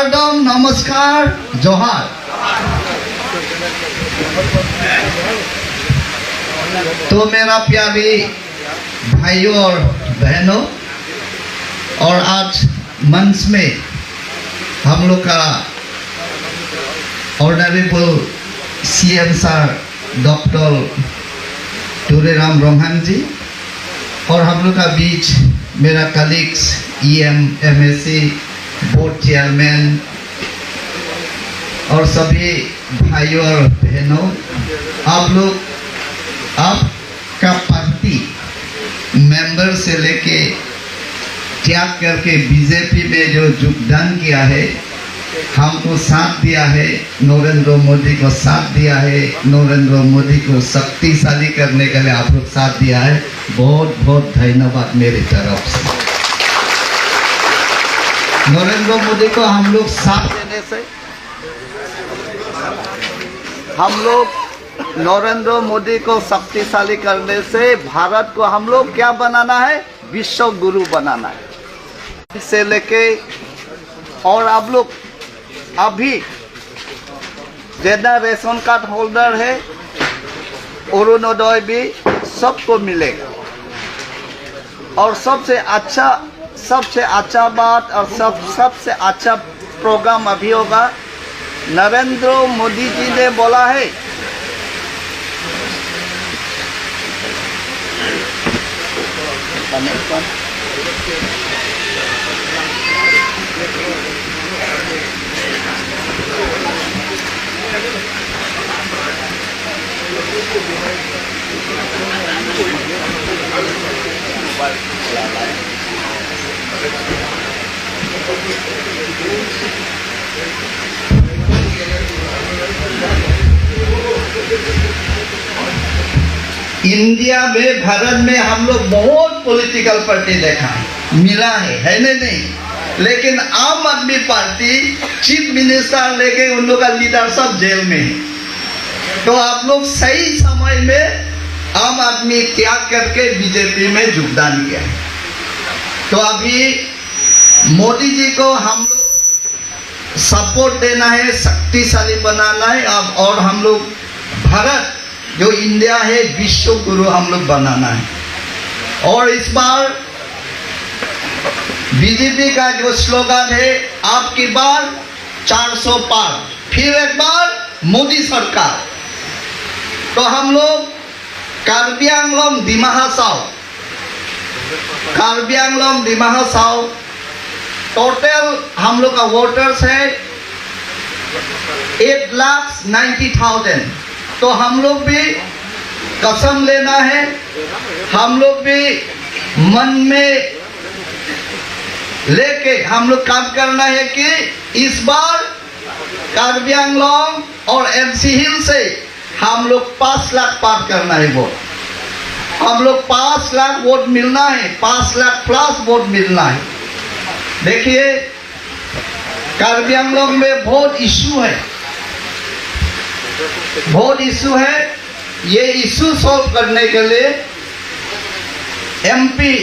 हरदम नमस्कार, जोहार। तो मेरा प्यारे भाइयों और बहनों, और आज मंच में हम लोग का honourable CM sir doctor Tureram Ronghang ji और हम लोग का बीच मेरा colleagues EM, MAC, board chairman और सभी भाइयों और बहनों, आप लोग आपका पार्टी मेंबर से लेके त्याग करके बीजेपी में जो योगदान किया है, हमको साथ दिया है, नरेंद्र मोदी को साथ दिया है, नरेंद्र मोदी को शक्तिशाली करने के लिए आप लोग साथ दिया है, बहुत बहुत धन्यवाद मेरी तरफ से। नरेंद्र मोदी को हम लोग साथ देने से, हम लोग नरेंद्र मोदी को शक्तिशाली करने से भारत को हम लोग क्या बनाना है? विश्व गुरु बनाना है। से लेके और आप लोग अभी जितना रेशन कार्ड होल्डर है, अरुणोदय भी सबको मिलेगा। और सबसे अच्छा बात और सब सबसे अच्छा प्रोग्राम अभी होगा। नरेंद्र मोदी जी ने बोला है, इंडिया में, भारत में हम लोग बहुत पॉलिटिकल पार्टी देखा है, मिला है नहीं? नहीं, लेकिन आम आदमी पार्टी चीफ मिनिस्टर लेके उन लोग का लीडर सब जेल में है। तो आप लोग सही समय में आम आदमी त्याग करके बीजेपी में योगदान किया है। तो अभी मोदी जी को हम लोग सपोर्ट देना है, शक्तिशाली बनाना है अब, और हम लोग भारत जो इंडिया है, विश्व गुरु हम लोग बनाना है। और इस बार बीजेपी का जो स्लोगन है, आपकी बार 400 पार, फिर एक बार मोदी सरकार। तो हम लोग कार्बी आंगलोंग डिमा हासाओ, कार्बी आंगलोंग डिमा हासाओ टोटल हम लोग का वोटर्स है 8,90,000। तो हम लोग भी कसम लेना है, हम लोग भी मन में लेके हम लोग काम करना है कि इस बार कार्बी आंगलोंग और एनसी हिल से हम लोग 5 लाख पार करना है वोट। हम लोग 5 लाख वोट मिलना है, 5 लाख प्लस वोट मिलना है। देखिए, कार्बी आंगलोंग में बहुत इशू है, बहुत इशू है। ये इशू सॉल्व करने के लिए एमपी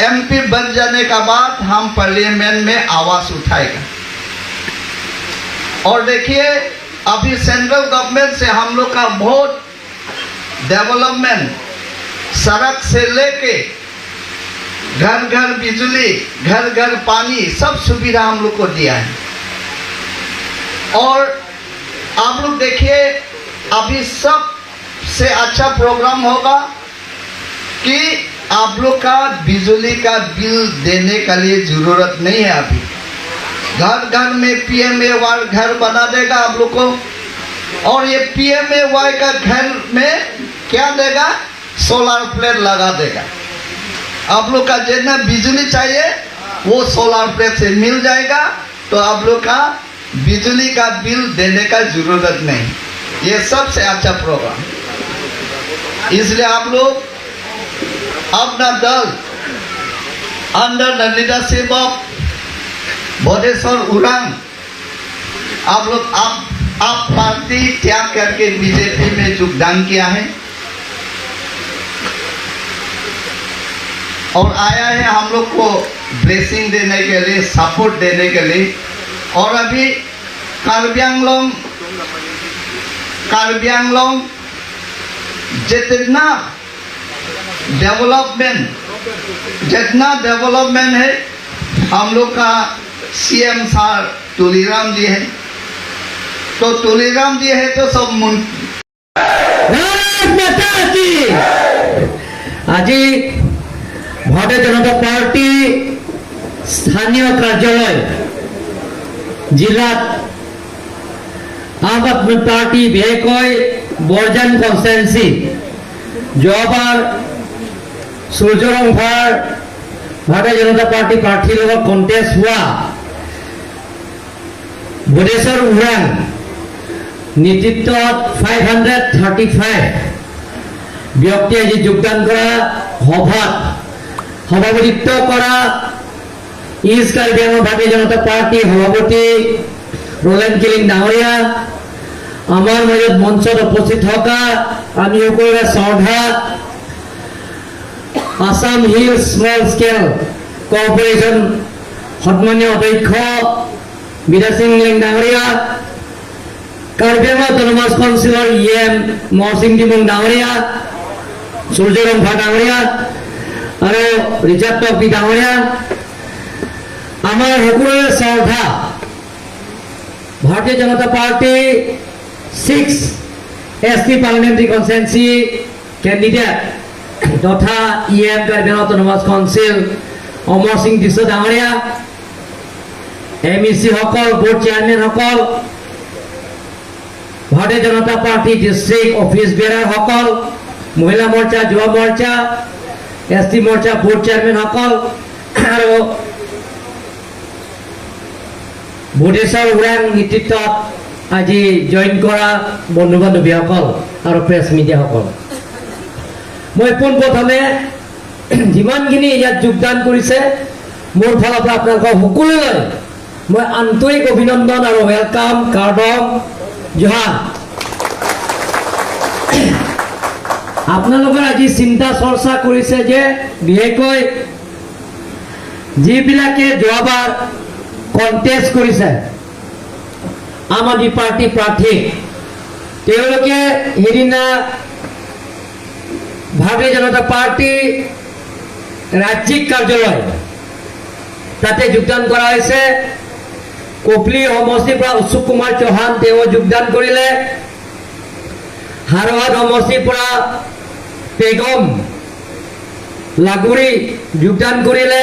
एमपी बन जाने का बाद हम पार्लियामेंट में आवाज उठाएगा। और देखिए, अभी सेंट्रल गवर्नमेंट से हम लोग का बहुत डेवलपमेंट, सड़क से लेके घर घर बिजली, घर घर पानी, सब सुविधा हम लोग को दिया है। और आप लोग देखिए, अभी सबसे अच्छा प्रोग्राम होगा कि आप लोग का बिजली का बिल देने का लिए जरूरत नहीं है। अभी घर घर में पीएमएवाई घर बना देगा आप लोग को। और ये पीएमएवाई का घर में क्या देगा? सोलर प्लेट लगा देगा। आप लोग का जितना बिजली चाहिए वो सोलर प्लेट से मिल जाएगा। तो आप लोग का बिजली का बिल देने का जरूरत नहीं। ये सबसे अच्छा प्रोग्राम। इसलिए आप लोग अपना दल under the leadership of Bodheswar Orang, आप लोग आप पार्टी त्याग करके बीजेपी में योगदान किया है और आया है हम लोग को ब्लेसिंग देने के लिए, सपोर्ट देने के लिए। और अभी कार्बी आंगलोंग, कार्बी आंगलोंग जितना डेवलपमेंट, जितना डेवलपमेंट है, हम लोग का सीएम सर तुलीराम जी है। तो तुलीराम जी है तो सब मुन भारत माता की। আজি ভাৰতীয় জনতা পাৰ্টি স্থানীয় কাৰ্যালয় জিলাত আম আদমি পাৰ্টি, বিশেষকৈ বৰজান কনষ্টেঞ্চি, যোৱাবাৰ সূৰ্যৰংফাৰ ভাৰতীয় জনতা পাৰ্টি প্ৰাৰ্থীৰ লগত কণ্টেষ্ট হোৱা ভোদেশ্বৰ ওৰাং নেতৃত্বত 535 ব্যক্তিয়ে আজি যোগদান কৰা সভাত সভাপতিত্ব কৰা ইষ্ট কাৰ্বি আংলং ভাৰতীয় জনতা পাৰ্টীৰ সভাপতি ৰোলেন কিলিং ডাঙৰীয়া, আমাৰ মাজত মঞ্চত উপস্থিত থকা আমি সকলোৰে শ্ৰদ্ধা Assam hills small scale corporation সন্মানীয় অধ্যক্ষ বিদাসিং লেং ডাঙৰীয়া, কাৰ্বি আংলং অট'নমাছ কাউন্সিলৰ ই এম মহসিং দিমুং ডাঙৰীয়া, সূৰ্যৰংফা ডাঙৰীয়া আৰু ৰিচাৰ্ড টকবি ডাঙৰীয়া, আমাৰ সকলোৰে শ্ৰদ্ধা Bharatiya Janata party 6 ST parliamentary constituency candidate তথা E M Karbi autonomous council Amar Sing Tisso ডাঙৰীয়া, এম ই চিসকল, বোৰ্ড চেয়াৰমেনসকল, Bharatiya Janata party district office বেয়াৰসকল, মহিলা মৰ্চা, যুৱ মৰ্চা, এছ টি মৰ্চা বোৰ্ড চেয়াৰমেনসকল আৰু ভোটেশ্বৰ ওৰাং নেতৃত্বত আজি জইন কৰা বন্ধু বান্ধৱীসকল আৰু প্ৰেছ মিডিয়াসকল, মই পোনপ্ৰথমে যিমানখিনি ইয়াত যোগদান কৰিছে, মোৰ ফালৰ পৰা আপোনালোকক সকলোলৈ মই আন্তৰিক অভিনন্দন আৰু welcome, কাৰ্ডম জোহাৰ। আপোনালোকৰ আজি চিন্তা চৰ্চা কৰিছে যে বিশেষকৈ যিবিলাকে যোৱাবাৰ কণ্টেষ্ট কৰিছে আম আদমি পাৰ্টি প্ৰাৰ্থী, তেওঁলোকে সেইদিনা ভাৰতীয় জনতা পাৰ্টি ৰাজ্যিক কাৰ্যালয় তাতে যোগদান কৰা হৈছে। কপলি সমষ্টিৰ পৰা অশোক কুমাৰ চৌহান, তেওঁ যোগদান কৰিলে। হাৰহাট সমষ্টিৰ পৰা পেগম লাগুৰি যোগদান কৰিলে।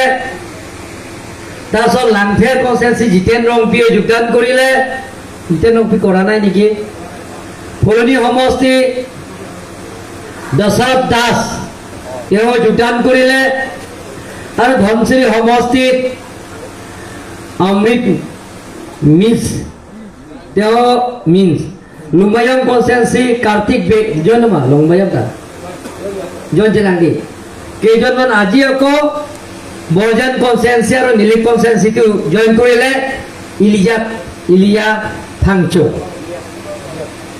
তাৰপিছত লাংফেৰ কনষ্টেঞ্চি জিতেন ৰংপিয়ে যোগদান কৰিলে। জিতেন ৰংপি কৰা নাই নেকি? ফুলনি সমষ্টি দশৰথ দাস, তেওঁ যোগদান কৰিলে। আৰু ধনশিৰি সমষ্টিত অমৃত মিছ, তেওঁ মিন্স লুম্বায়ং কনষ্টেঞ্চি কাৰ্তিক বে জয় নমা লংবায়ং কা জয় জেলাংগি কেইজনমান আজি আকৌ বৰজান কনষ্টেঞ্চি আৰু নীলিপ কনষ্টেঞ্চিটো জইন কৰিলে। ইলিজা ইলিয়া ফাংচো,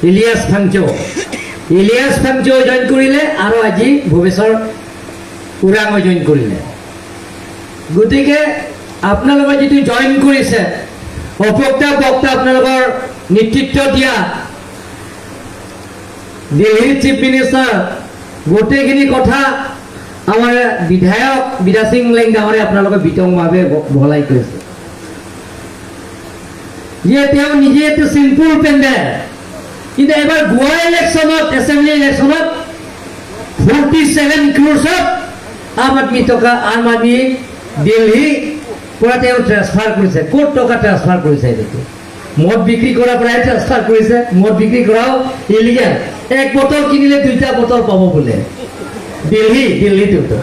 ইলিয়াছ ফাংচো, ইলিয়াছ ফাংচো জইন কৰিলে আৰু আজি ভূপেশ্বৰ ওৰাঙো জইন কৰিলে। গতিকে আপোনালোকে যিটো জইন কৰিছে, অবক্তা বক্তা আপোনালোকৰ নেতৃত্ব দিয়া দিল্লীৰ চিফ মিনিষ্টাৰ, গোটেইখিনি কথা আমাৰ বিধায়ক বিদাসিং লেং ডাঙৰীয়া আপোনালোকে বিতংভাৱে বহলাই কৈছে যে তেওঁ নিজে এইটো চিম্পুল পেণ্ডেল, কিন্তু এবাৰ গোৱা ইলেকশ্যনত, এছেম্বলি ইলেকশ্যনত 47 ক্ৰ'ৰ্ছত আম আদমি টকা, আম আদমি দিল্লী পৰা তেওঁ ট্ৰেন্সফাৰ কৰিছে। ক'ত টকা ট্ৰেন্সফাৰ কৰিছে? এইটো মদ বিক্ৰী কৰাৰ পৰাই ট্ৰেন্সফাৰ কৰিছে। মদ বিক্ৰী কৰাও ইলিগেল। এক বটল কিনিলে দুইটা বটল পাব বোলে দিল্লী। দিল্লীটোতো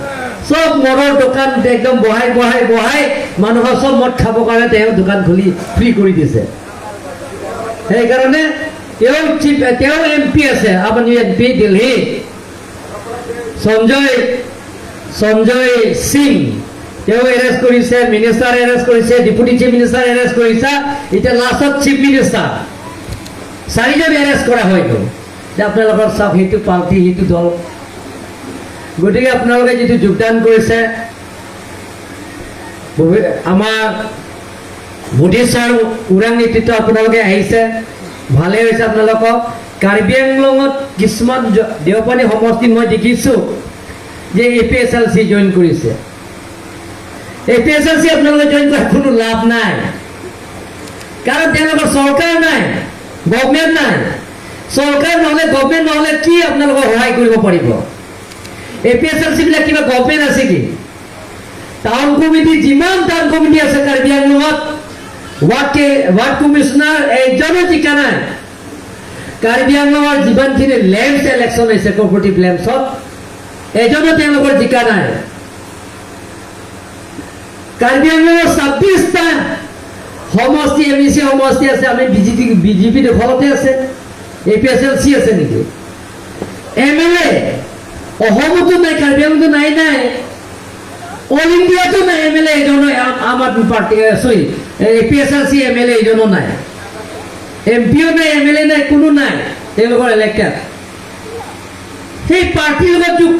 চব মদৰ দোকান একদম বহাই বহাই বহাই মানুহৰ চব মদ খাবৰ কাৰণে তেওঁ দোকান খুলি ফ্ৰী কৰি দিছে। সেইকাৰণে তেওঁ চিফ, তেওঁ এম পি আছে, আপুনি এম পি দিল্লী সঞ্জয় সঞ্জয় সিং, তেওঁ এৰেষ্ট কৰিছে, মিনিষ্টাৰ এৰেষ্ট কৰিছে, ডেপুটি চিফ মিনিষ্টাৰ এৰেষ্ট কৰিছে, এতিয়া লাষ্টত চিফ মিনিষ্টাৰ, চাৰিজন এৰেষ্ট কৰা হৈ গ'ল। এতিয়া আপোনালোকৰ চাওক, সেইটো পাৰ্টি, সেইটো দল। গতিকে আপোনালোকে যিটো যোগদান কৰিছে, আমাৰ মোদী ছাৰ, ওৰাং নেতৃত্ব আপোনালোকে আহিছে, ভালেই হৈছে আপোনালোকক। কাৰ্বি আংলঙত কিছুমান দেওপানী সমষ্টিত মই দেখিছোঁ যে A P S L C join কৰিছে। A P S L C আপোনালোকে জইন কৰাৰ কোনো লাভ নাই, কাৰণ তেওঁলোকৰ চৰকাৰ নাই, গভমেণ্ট নাই। চৰকাৰ নহ'লে, গভমেণ্ট নহ'লে কি আপোনালোকক সহায় কৰিব পাৰিব? এ পি এছ এল চিবিলাক কিবা গভমেণ্ট আছে কি? টাউন কমিটি, যিমান টাউন কমিটি আছে কাৰ্বি আংলঙত, ৱাৰ্ড কমিশ্যনাৰ এজনো জিকা নাই। কাৰ্বি আংলঙৰ যিমানখিনি লেম্পছ ইলেকশ্যন হৈছে, কপাৰেটিভ লেম্পছত এজনো তেওঁলোকৰ জিকা নাই। কাৰ্বি আংলঙৰ 26টা সমষ্টি, এম ই চি সমষ্টি আছে, আমি বিজেপি দখলতে আছে। A P S L C আছে নেকি? এম এল এ অসমতো নাই, কাৰ্বি আংলঙতো নাই, নাই, অল ইণ্ডিয়াতো নাই এম এল এ এজনো। আম আদমি পাৰ্টি, চৰি, A P S L C M L এ এজনো নাই, এম পিও নাই, এম এল এ নাই, কোনো নাই তেওঁলোকৰ এলেকাত। সেই পাৰ্টিৰ লগত যোগ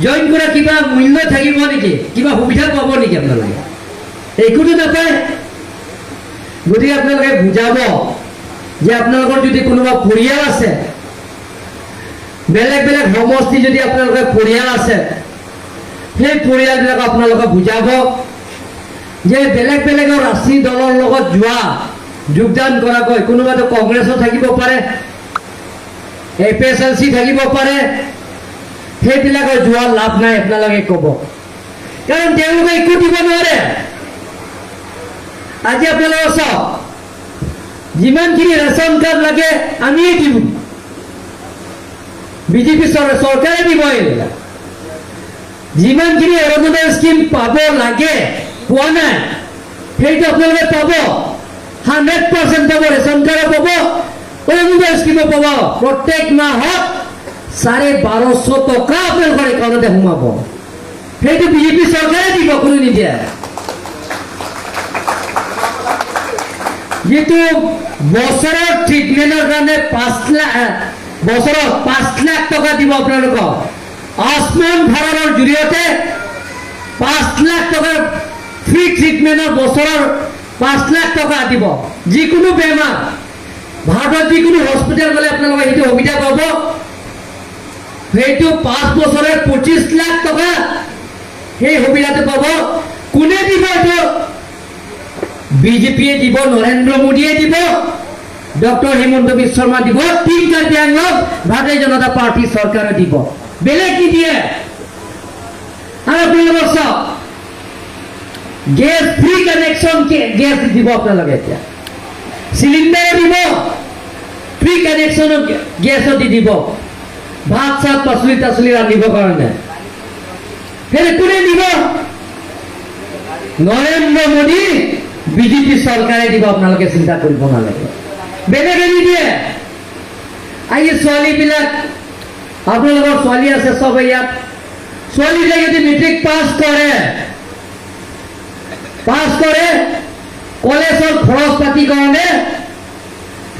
জইন কৰা কিবা মূল্য থাকিব নেকি? কিবা সুবিধা পাব নেকি আপোনালোকে? একোতো নাপায়। গতিকে আপোনালোকে বুজাব যে আপোনালোকৰ যদি কোনোবা পৰিয়াল আছে, বেলেগ বেলেগ সমষ্টি যদি আপোনালোকে পৰিয়াল আছে, সেই পৰিয়ালবিলাক আপোনালোকে বুজাব যে বেলেগ বেলেগৰ ৰাষ্ট্ৰীয় দলৰ লগত যোৱা, যোগদান কৰাকৈ কোনোবাটো কংগ্ৰেছত থাকিব পাৰে, A P S L C থাকিব পাৰে, সেইবিলাকৰ যোৱা লাভ নাই আপোনালোকে ক'ব, কাৰণ তেওঁলোকে একো দিব নোৱাৰে। আজি আপোনালোকে চাওক, যিমানখিনি ৰেচন কাৰ্ড লাগে আমিয়ে দিম, বিজেপি চৰকাৰে দিব এইবিলাক। যিমানখিনি অৰুণোদয় স্কীম পাব লাগে পোৱা নাই, সেইটো আপোনালোকে পাব, 100% পাব। ৰেচন কাৰ্ডো পাব, অৰুণোদয় স্কীমো পাব। প্ৰত্যেক মাহত 1250 টকা আপোনালোকৰ একাউণ্টতে সোমাব। সেইটো বিজেপি চৰকাৰে দিব, কোনো নিদিয়ে। যিটো বছৰৰ ট্ৰিটমেণ্টৰ কাৰণে 5 লাখ, বছৰত 5 লাখ টকা দিব আপোনালোকক। আয়ুষ্মান ভাৰতৰ জৰিয়তে 5 লাখ টকাৰ ফ্ৰী ট্ৰিটমেণ্টৰ বছৰৰ 5 লাখ টকা দিব। যিকোনো বেমাৰ, ভাৰতত যিকোনো হস্পিটেল গ'লে আপোনালোকে সেইটো সুবিধা পাব। সেইটো 5 বছৰে 25 লাখ টকা সেই সুবিধাটো পাব। কোনে দিব এইটো? বিজেপিয়ে দিব, নৰেন্দ্ৰ মোদীয়ে দিব, ডক্টৰ হিমন্ত বিশ্ব শৰ্মা দিব, তিন কাৰ্বি আংলং ভাৰতীয় জনতা পাৰ্টি চৰকাৰে দিব, বেলেগ নিদিয়ে। আৰু আপোনালোকৰ চাওক, গেছ, ফ্ৰী কানেকশ্যন গেছ দিব আপোনালোকে। এতিয়া চিলিণ্ডাৰো দিব, ফ্ৰী কানেকশ্যনো গেছো দি দিব, ভাত চাত, পাচলি তাচলি ৰান্ধিবৰ কাৰণে। সেইটো কোনে দিব? নৰেন্দ্ৰ মোদী, বিজেপি চৰকাৰে দিব। আপোনালোকে চিন্তা কৰিব নালাগে, বেলেগে নিদিয়ে। আজি ছোৱালীবিলাক, আপোনালোকৰ ছোৱালী আছে চবে ইয়াত, ছোৱালীবিলাক যদি মেট্ৰিক পাছ কৰে, কলেজৰ খৰচ পাতিৰ কাৰণে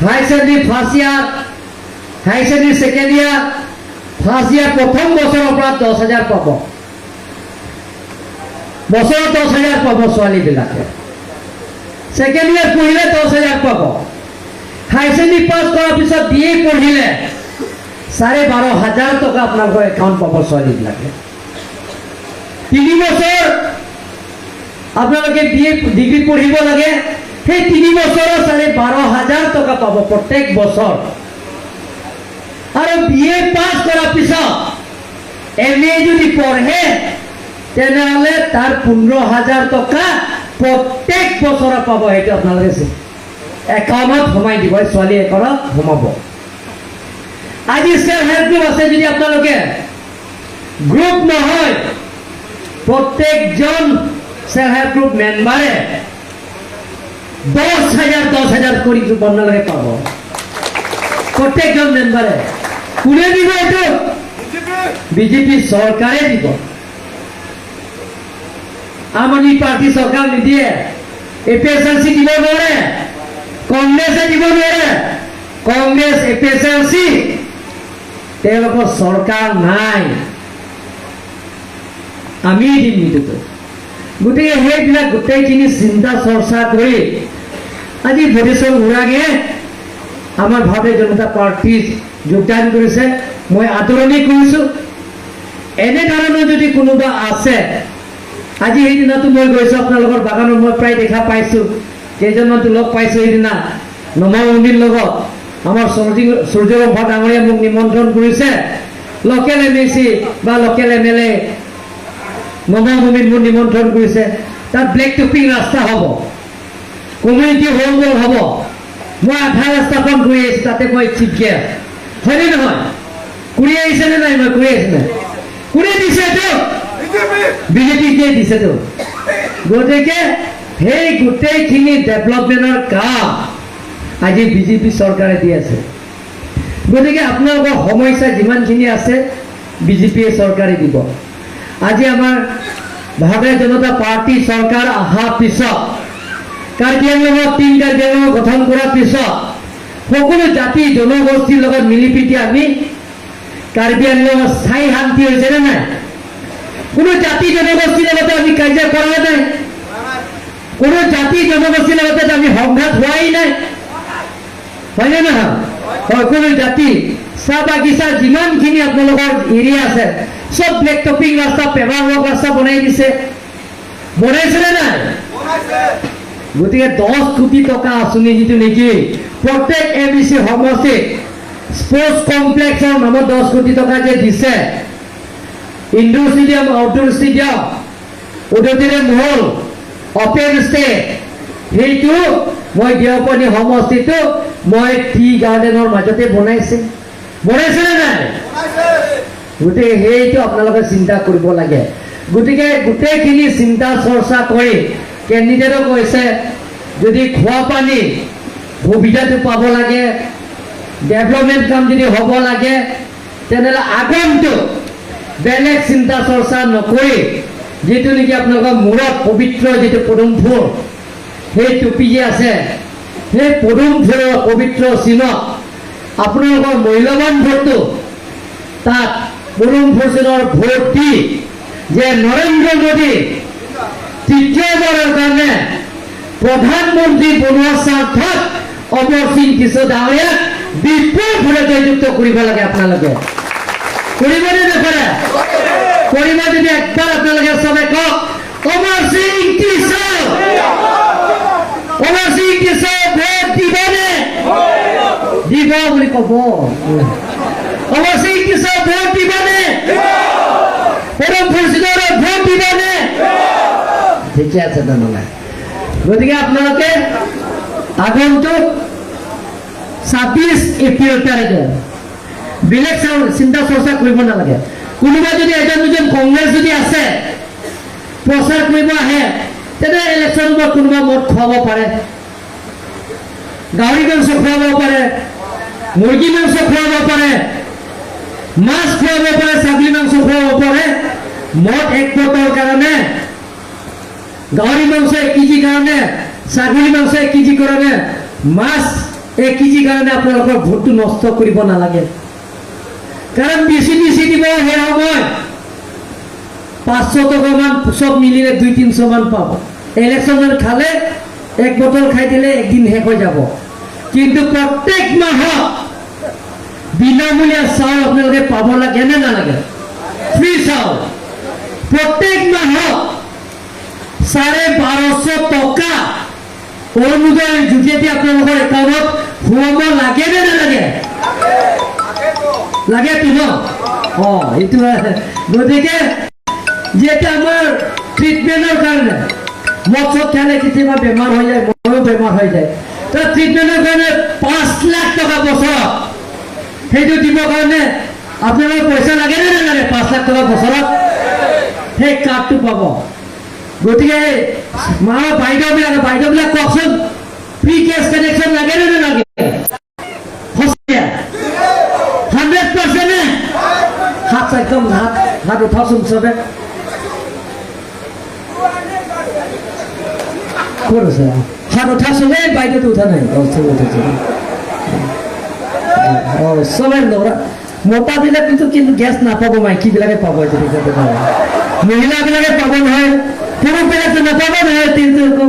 high secondary first year, high secondary second year, first year প্ৰথম বছৰৰ পৰা 10,000 পাব। বছৰত 10,000 পাব ছোৱালীবিলাকে। ছেকেণ্ড ইয়াৰ পঢ়িলে 10,000 পাব। হাই ছেকেণ্ডেৰী পাছ কৰাৰ পিছত বি এ পঢ়িলে 12,500 টকা আপোনালোকৰ একাউণ্ট পাব ছোৱালীবিলাকে। 3 বছৰ আপোনালোকে বি এ ডিগ্ৰী পঢ়িব লাগে, সেই 3 বছৰৰ 12,500 টকা পাব প্ৰত্যেক বছৰ। আৰু বি এ পাছ কৰাৰ পিছত এম এ যদি পঢ়ে, তেনেহ'লে তাৰ 15,000 টকা প্ৰত্যেক বছৰত পাব। সেইটো আপোনালোকে একাউণ্টত সোমাই দিব, ছোৱালী একাউণ্টত সোমাব। আজি চেল্ফ হেল্প গ্ৰুপ আছে যদি আপোনালোকে গ্ৰুপ নহয়, প্ৰত্যেকজন চেল্ফ হেল্প গ্ৰুপ মেম্বাৰে 10,000 10,000 কৰি আপোনালোকে পাব, প্ৰত্যেকজন মেম্বাৰে। কোনে দিব এইটো? বিজেপি চৰকাৰে দিব, আম আদমি পাৰ্টি চৰকাৰ নিদিয়ে। A P S L C দিব নোৱাৰে, কংগ্ৰেছে দিব নোৱাৰে। Congress, A P S L C তেওঁলোকৰ চৰকাৰ নাই, আমি দিম সেইটোতো। গতিকে সেইবিলাক গোটেইখিনি চিন্তা চৰ্চা কৰি আজি ভদেশ্বৰ ওৰাঙে আমাৰ ভাৰতীয় জনতা পাৰ্টীত যোগদান কৰিছে, মই আদৰণি কৰিছোঁ। এনেধৰণৰ যদি কোনোবা আছে, আজি সেইদিনাতো মই গৈছোঁ আপোনালোকৰ বাগানত, মই প্ৰায় দেখা পাইছোঁ, কেইজনমানতো লগ পাইছোঁ। সেইদিনা নমামন্দিৰ লগত আমাৰ সূৰ্যৰম্ভা ডাঙৰীয়াই মোক নিমন্ত্ৰণ কৰিছে। লোকেল এমএচি বা লোকেল এমএলএ নমাভূমিত মোক নিমন্ত্ৰণ কৰিছে। তাত ব্লেক টপিং ৰাস্তা হ'ব, কমিউনিটি হল হ'ব। মই আধা ৰাস্তাখন ঘূৰি আহিছোঁ, তাতে মই চিফ গেষ্ট হয়নে নহয়? ঘূৰি আহিছেনে নাই? মই ঘূৰি আহিছে নাই? কোনে দিছে এইটো? বিজেপিকে দিছেতো। গতিকে সেই গোটেইখিনি ডেভেলপমেণ্টৰ কাম আজি বিজেপি চৰকাৰে দি আছে। গতিকে আপোনালোকৰ সমস্যা যিমানখিনি আছে, বিজেপিয়ে চৰকাৰে দিব। আজি আমাৰ ভাৰতীয় জনতা পাৰ্টী চৰকাৰ অহাৰ পিছত, কাৰ্বি আংলঙত তিন কাৰ্বি আংলং গঠন কৰাৰ পিছত সকলো জাতি জনগোষ্ঠীৰ লগত মিলি প্ৰীতি আমি কাৰ্বি আংলঙত স্থায়ী শান্তি হৈছে নে নাই? কোনো জাতি জনগোষ্ঠীৰ লগতে আমি কাজিয়া কৰা নাই, কোনো জাতি জনগোষ্ঠীৰ লগতে আমি সংঘাত হোৱাই নাই, হয়নে নহয়? সকলো জাতি, চাহ বাগিচা যিমানখিনি আপোনালোকৰ এৰিয়া আছে, চব ব্লেক টপিং ৰাস্তা, পেভাৰ ৱৰ্ক ৰাস্তা বনাই দিছে। বনাইছেনে নাই? গতিকে 10 কোটি টকা আঁচনি যিটো নেকি প্ৰত্যেক এমইচি সমষ্টিত স্পৰ্টছ কমপ্লেক্সৰ নামত 10 কোটি টকা যে দিছে, indoor stadium, outdoor stadium, auditorium hall, open stage, সেইটো মই দেওপানী সমষ্টিটো মই টি গাৰ্ডেনৰ মাজতে বনাইছে। বনাইছেনে নাই? গতিকে সেইটো আপোনালোকে চিন্তা কৰিব লাগে। গতিকে গোটেইখিনি চিন্তা চৰ্চা কৰি কেণ্ডিডেটো কৈছে, যদি খোৱা পানী সুবিধাটো পাব লাগে, ডেভেলপমেণ্ট কাম যদি হ'ব লাগে, তেনেহ'লে আগন্তুক বেলেগ চিন্তা চৰ্চা নকৰি যিটো নেকি আপোনালোকৰ মূৰত পবিত্ৰ যিটো পদুম ফুল, সেই টুপি যে আছে, সেই পদুম ফুলৰ পবিত্ৰ চিনত আপোনালোকৰ মূল্যৱান ভোটটো তাত পদুম ফুল চিনৰ ভোট দি যে নৰেন্দ্ৰ মোদী তৃতীয়বাৰৰ কাৰণে প্ৰধানমন্ত্ৰী বনোৱাৰ স্বাৰ্থত অমৰ সিং টিছো ডাঙৰীয়াক বিপুল ভোটে জয়যুক্ত কৰিব লাগে। আপোনালোকে কৰিবনে নকৰে? কৰিব যদি একবাৰ আপোনালোকে চবে কওক, অমৰ সিং টিছো, অমৰ সিং টিছো ভোট দিবনে? দিব বুলি ক'ব। অমৰ সিং টিছো ভোট দিবনে? পদুম ফুল ভোট দিবনে? ঠিকে আছে তেনেহ'লে। গতিকে আপোনালোকে আগন্তুক 26 এপ্ৰিল তাৰিখে বেলেগ চিন্তা চৰ্চা কৰিব নালাগে। কোনোবা যদি এজন দুজন কংগ্ৰেছ যদি আছে, প্ৰচাৰ কৰিব আহে, তেনে ইলেকশ্যন কোনোবা মদ খুৱাব পাৰে, গাহৰি মাংস খুৱাব পাৰে, মুৰ্গী মাংস খুৱাব পাৰে, মাছ খুৱাব পাৰে, ছাগলী মাংস খুৱাব পাৰে। মদ এক বটলৰ কাৰণে, গাহৰি মাংস 1 কেজি কাৰণে, ছাগলী মাংস 1 কেজি কাৰণে, মাছ 1 কেজি কাৰণে আপোনালোকৰ ভোটটো নষ্ট কৰিব নালাগে। কাৰণ বেছি বেছি দিব, সেই সময় 500 টকামান চব মিলিলে 200-300মান পাব। ইলেকশ্যনত খালে এক বটল খাই দিলে একদিন শেষ হৈ যাব। কিন্তু প্ৰত্যেক মাহত বিনামূলীয়া চাউল আপোনালোকে পাব লাগে নে নালাগে? ফ্ৰী চাউল প্ৰত্যেক মাহত 1250 টকা অৰুণোদয়ৰ যোগেদি আপোনালোকৰ একাউণ্টত সোমাব লাগে নে নালাগে? লাগেতো ন? অ, এইটো। গতিকে যিহেতু আমাৰ ট্ৰিটমেণ্টৰ কাৰণে মদ চদ খালে কেতিয়াবা বেমাৰ হৈ যায়, ময়ো বেমাৰ হৈ যায়, তো ট্ৰিটমেণ্টৰ কাৰণে 5 লাখ টকা বছৰত সেইটো দিবৰ কাৰণে আপোনালোকৰ পইচা লাগে নে নালাগে? 5 লাখ টকা বছৰত সেই কাৰ্ডটো পাব। গতিকে মা বাইদেউবিলাক কওকচোন, ফ্ৰী গেছ কানেকশ্যন লাগে নে নালাগে? সঁচাকে 100% নে? হাত একদম হাত হাত উঠাওচোন চবে। ক'ত আছে? হাত উঠাচোন। এই বাইদেউটো উঠা নাই। অ, চব উঠাইছে। অ, চবে ল'ৰা মতাবিলাক কিন্তু গেছ নাপাব, মাইকীবিলাকে পাব। এইটো মহিলাবিলাকে পাব নহয়, পুৰুষবিলাকতো নাপাব নহয়। কিন্তু আকৌ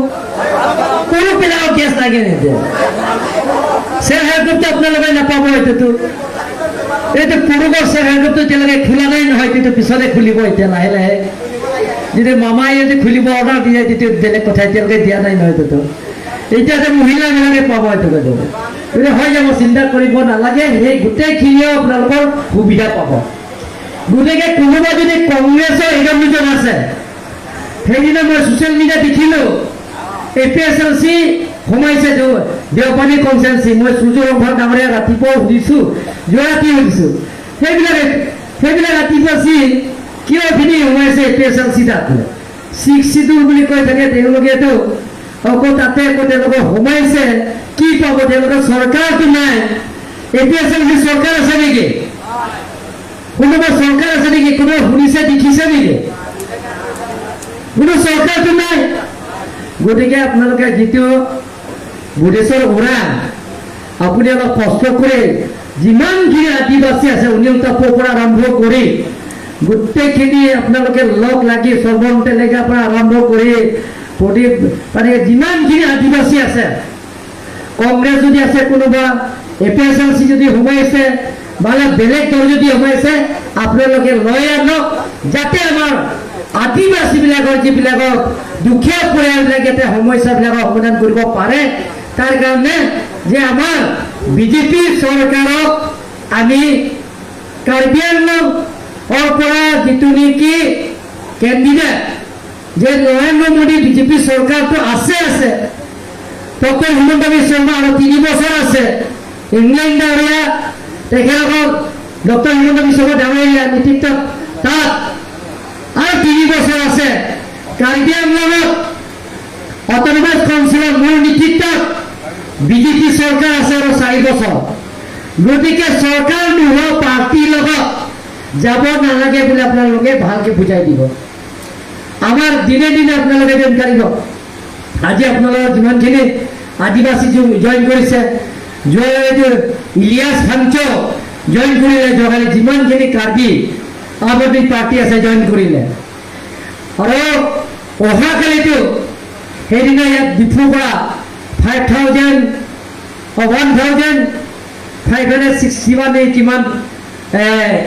পুৰুষবিলাকক গেছ লাগে নিদিয়ে? চেল্ফ হেল্প গ্ৰুপটো আপোনালোকে নাপাব। এইটোতো এইটো পুৰুষৰ চেল্ফ হেল্প গ্ৰুপটো এতিয়ালৈকে খোলা নাই নহয়, কিন্তু পিছতে খুলিব। এতিয়া লাহে লাহে যদি মামাই যদি খুলিব অৰ্ডাৰ দিয়ে, তেতিয়া বেলেগ কথা। এতিয়ালৈকে দিয়া নাই নহয়। এইটোতো এতিয়া যে মহিলাবিলাকে পাব, এইটো গতিকে হৈ যাব, চিন্তা কৰিব নালাগে। সেই গোটেইখিনিও আপোনালোকৰ সুবিধা পাব। গতিকে কোনোবা যদি কংগ্ৰেছৰ এজন দুজন আছে, সেইদিনা মই ছ'চিয়েল মিডিয়াত দেখিলোঁ, এপিএছএলচি সোমাইছে দেওপানী কনষ্টিটুৱেঞ্চি। মই সূৰ্য ৰংঘৰ ডাঙৰীয়া ৰাতিপুৱা সুধিছোঁ, যোৱা ৰাতি সুধিছোঁ, সেইবিলাক আদিবাসী কিয় এইখিনি সোমাইছে এপিএছএলচি? তাত ছিক্স চিডুল বুলি কৈ থাকে তেওঁলোকেতো। আকৌ তাতে আকৌ তেওঁলোকে সোমাইছে, কি পাব তেওঁলোকে? চৰকাৰটো নাই। এপিএছএলচি চৰকাৰ আছে নেকি? কোনোবা চৰকাৰ আছে নেকি? কোনোবা শুনিছে, দেখিছে নেকি? কোনো চৰকাৰটো নাই। গতিকে আপোনালোকে যিটো বুধেশ্বৰ ওৰাং, আপুনি অলপ কষ্ট কৰি যিমানখিনি আদিবাসী আছে, অনিল টাপুৰ পৰা আৰম্ভ কৰি গোটেইখিনি আপোনালোকে লগ লাগি, শ্ৰৱণ তেলেকাৰ পৰা আৰম্ভ কৰি প্ৰদীপ, মানে যিমানখিনি আদিবাসী আছে, কংগ্ৰেছ যদি আছে কোনোবা, এপিএছএলচি যদি সোমাইছে, মানে বেলেগ দল যদি সোমাইছে, আপোনালোকে লৈ আনক, যাতে আমাৰ আদিবাসীবিলাকৰ যিবিলাকৰ দুখীয়া পৰিয়ালবিলাক যাতে সমস্যাবিলাকৰ সমাধান কৰিব পাৰে। তাৰ কাৰণে যে আমাৰ বিজেপি চৰকাৰক আমি কাৰ্বি আংলঙৰ পৰা যিটো নেকি কেণ্ডিডেট যে নৰেন্দ্ৰ মোদী, বিজেপি চৰকাৰটো আছে আছে, ডক্টৰ হিমন্ত বিশ্ব শৰ্মা আৰু 3 বছৰ আছে। ইংলেণ্ড ডাঙৰীয়া, তেখেতলোকক ডক্টৰ হিমন্ত বিশ্ব শৰ্মা ডাঙৰীয়া নেতৃত্বত তাত আৰু 3 বছৰ আছে। কাৰ্বি আংলঙত অট'নমাছ কাউন্সিলৰ মোৰ নেতৃত্বত বিজেপি চৰকাৰ আছে আৰু 4 বছৰ। গতিকে চৰকাৰ নোহোৱা পাৰ্টীৰ লগত যাব নালাগে বুলি আপোনালোকে ভালকে বুজাই দিব। আমাৰ দিনে দিনে আপোনালোকে জইন কৰিব। আজি আপোনালোকৰ যিমানখিনি আদিবাসী জইন কৰিছে, যোৱাকালিতো ইলিয়াছ হাঞ্চ জইন কৰিলে, যোৱাকালি যিমানখিনি কাৰ্বি আম আদমি পাৰ্টি আছে জইন কৰিলে। আৰু অহাকালিতো সেইদিনা ইয়াত ডিফুৰ পৰা 5,000, 1,561 এই কিমান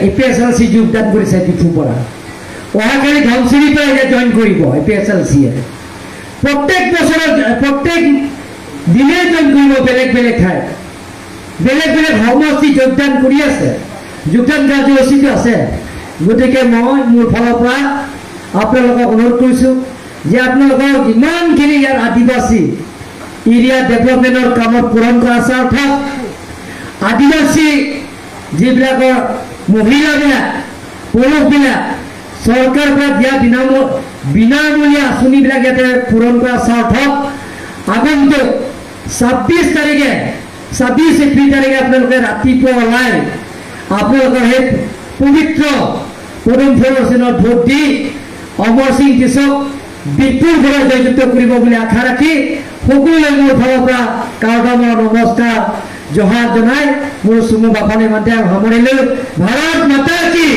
এপিএছএলচি যোগদান কৰিছে ডিফুৰ পৰা। অহাকালি ধনশিৰিৰ পৰা এতিয়া জইন কৰিব এপিএছএলচিয়ে। প্ৰত্যেক বছৰত, প্ৰত্যেক দিনে জইন কৰিব। বেলেগ বেলেগ ঠাইত, বেলেগ বেলেগ সমষ্টি যোগদান কৰি আছে, যোগদান কাৰ্যসূচীটো আছে। গতিকে মই মোৰ ফালৰ পৰা আপোনালোকক অনুৰোধ কৰিছোঁ যে আপোনালোকৰ যিমানখিনি ইয়াৰ আদিবাসী এৰিয়া ডেভেলপমেণ্টৰ কামত পূৰণ কৰা আছে, অৰ্থাৎ আদিবাসী যিবিলাকৰ মহিলাবিলাক, পুৰুষবিলাক চৰকাৰৰ পৰা দিয়া বিনামূলীয়া আঁচনিবিলাক ইয়াতে পূৰণ কৰা স্বাৰ্থত আগন্তুক 26 তাৰিখে, 26 এপ্ৰিল তাৰিখে আপোনালোকে ৰাতিপুৱা ওলাই আপোনালোকৰ সেই পবিত্ৰ পদুম ফুলৰ চিনত ভোট দি অমৰ সিং তিছক বিপুল ভোটত জয়যুক্ত কৰিব বুলি আশা ৰাখি সকলোৱে মোৰ ফালৰ পৰা কাৰ্ডমৰ নমস্কাৰ জহাৰ জনাই মোৰ চমু ভাষণ ইমানতে সামৰিলোঁ। ভাৰত মাতা কি!